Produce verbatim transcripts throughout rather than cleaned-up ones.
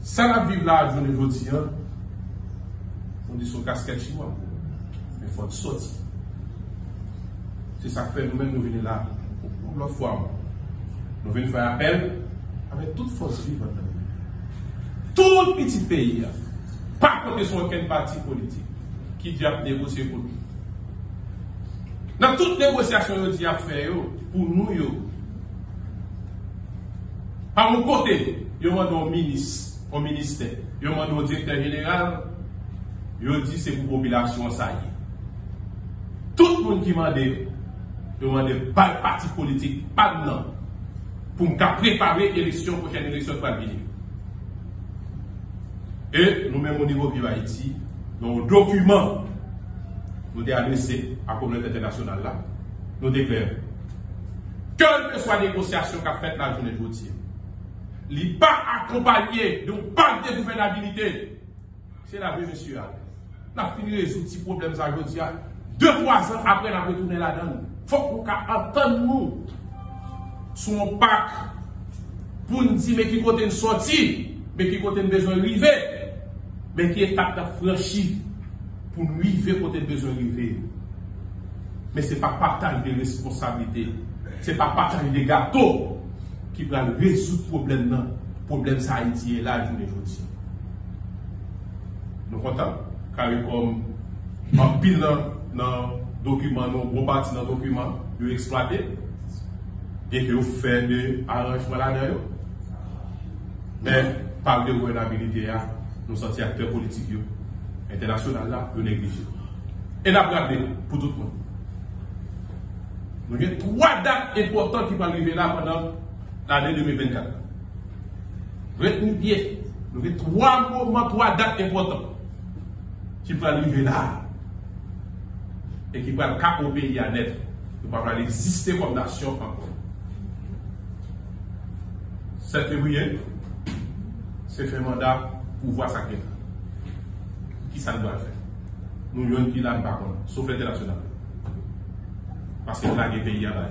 Sa n ap viv la jounen jodi a, nou di se yon kaskèt chinwa pou nou. Men fò n sòti. Se sa k fè nou menm nou vini la yon lòt fwa ankò. Nou vin fè apèl avèk tout fòs viv anndan peyi a. Tout pitit peyi a. Pa konte sou okenn pati politik ki di y ap negosye pou nou. Nan tout negosyasyon yo di y ap fè yo pou nou yo, pa yon kote yo mande yon minis, yon ministè, yo mande yon direktè jeneral, yo di se pou popilasyon an sa ye. Tout moun ki mande, yo mande bay pati politik pa m nan pou m ka prepare eleksyon, pwochèn eleksyon ki pral vini. E nou menm o nivo Viv Ayiti, nan yon dokiman nou te adrese a kominote entènasyonal la, nou te klè. Kèlkeswa negosyasyon k ap fèt la jounen jodi a, li pa akonpanye de yon pak de gouvènabilite. Se lave mesye a. N ap fin rezoud ti pwoblèm sa jodi a. De, twa zan apre, n ap retounen ladan l. Fòk nou ka antann nou sou yon pak pou n di men ki kote n sòti, men ki kote n bezwen rive, men ki etap n ap franchi pou n rive kote n bezwen rive yo. Men se pa pataj de responsablite, se pa pataj de gato ki pral rezoud pwoblèm nan, pwoblèm sa Ayiti ye la jounen jodi a. Nou kontan, karikom anpil nan, nan dokiman nou, gwo pati nan dokiman, yo eksplwate, byenke yo fè de aranjman ladan yo. Men, pak de gouvènabilite a, nou santi aktè politik yo, entènasyonal la, yo neglije. E n ap raple pou tout moun. Nou gen twa dat enpòtan ki pral rive la pandan lane de mil vennkat la. Retni byen, nou gen twa moman, twa dat enpòtan ki pral rive la e ki pral kawo peyi a nèt. Nou pa pral egziste kòm nasyon ankò. Sèt fevriye, se fen manda pouvwa sa k gen la. Kisa n pral fè? Nou jwenn ki la n pa konn, sof entènasyonal. Paske n lage peyi a bay.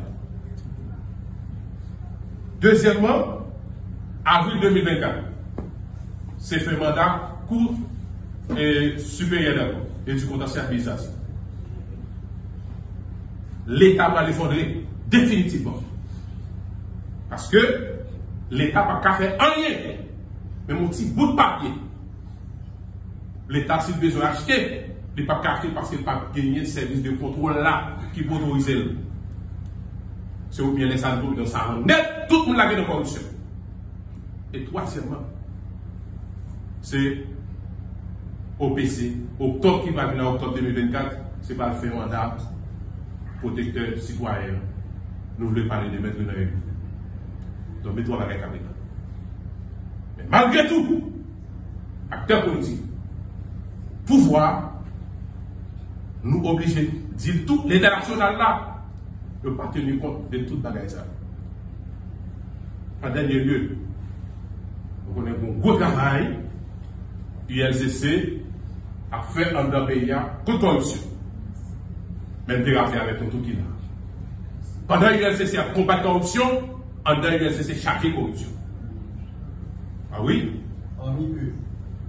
Dezyèmman, avril de mil vennkat, se fen manda Kou, e, Siperyè dè Kont e di Kontansye Administratif. Leta pral efondre definitivman. Paske Leta p ap ka fè anyen. Menm yon ti bout papye. Leta, si l bezwen achte, li p ap ka achte paske l p ap genyen sèvis de kontwòl la ki pou otorize l. Se oubyen lè sa n tonbe nan sa nèt, tout moun lage nan kòripsyon. E twazyèmman, se O P C, oktòb ki pral vin nan oktòb de mil vennkat, se pral fen manda pwotektè sitwayen an. Nou vle pale de mèt Renan Hippolyte. Donk, gen twa bagay k ap ret la. Men malgre tou, aktè politik, pouvwa, nou oblije di l tou, Leta nasyonal la, yo pa teni kont de tout bagay sa yo. An dènye lye, nou konnen gen yon gwo travay U L C C ap fè anndan peyi a kont kòripsyon. Men m te raple avèk nou tout ki la. Pandan U L C C ap konbat kòripsyon, anndan U L C C chaje kòripsyon. A wi.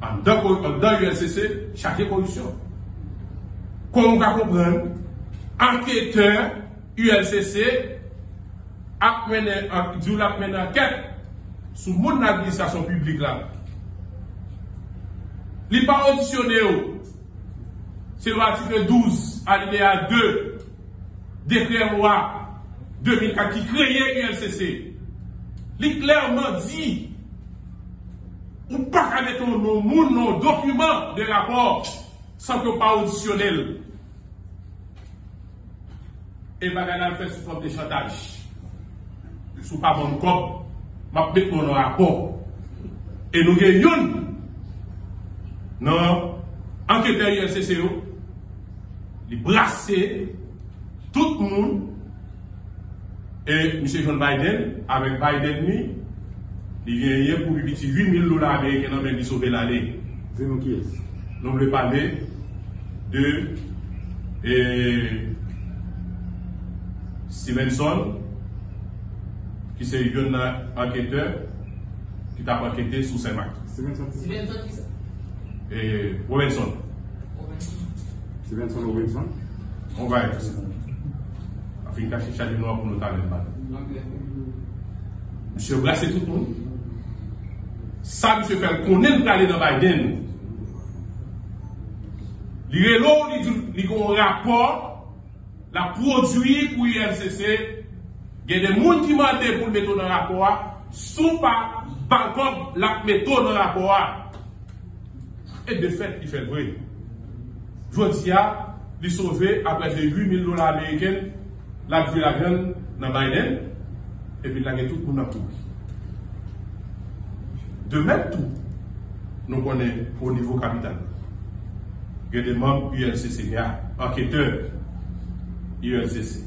Anndan kò-, anndan U L C C chaje kòripsyon. Kòm ou ka konprann, anketè U L C C ap mennen an-, di w l ap mennen ankèt sou moun nan administrasyon piblik la. Li pa odisyone yo. Selon atik douz, alineya de, dekrè lwa de mil kat ki kreye U L C C, li klèman di, ou pa ka mete yon non moun nan yon dokiman de rapò san ke w pa odisyone l. E bagay la l fèt sou fòm de chantaj. Si w pa ban m kòb, m ap met non w nan rapò. E nou gen youn nan anketè U L C C yo, li brase tout moun, e misye jwenn Biden, avèk Biden li, li genyen pou pi piti uit mil dola ameriken nan men li sove l ale. Di nou kiyès. Nou vle pale de, e, Stevenson, ki se youn nan anketè ki t ap ankete sou Senmak. Stevenson. Stevenson ki sa? E, Robinson. Stevenson Robinson. On va ap fin kache chaje nou an pou nou talè mal. Misye brase tout moun. Sa misye fè l konnen l prale nan Biden. Li rele w, li di w li gen yon rapò l ap pwodui pou U L C C. Gen de moun ki mande pou l mete w nan rapò a. Si w pa ba l kòb, l ap mete w nan rapò a. E de fèt, li fè l vre. Jodi a, li sove apreske uit mil dola ameriken, l ap jwe lajan l nan Biden, epi l lage tout moun nan kouri. De mèm tou, nou konnen o nivo kapital, gen de manm U L C C, gen anketè U L C C.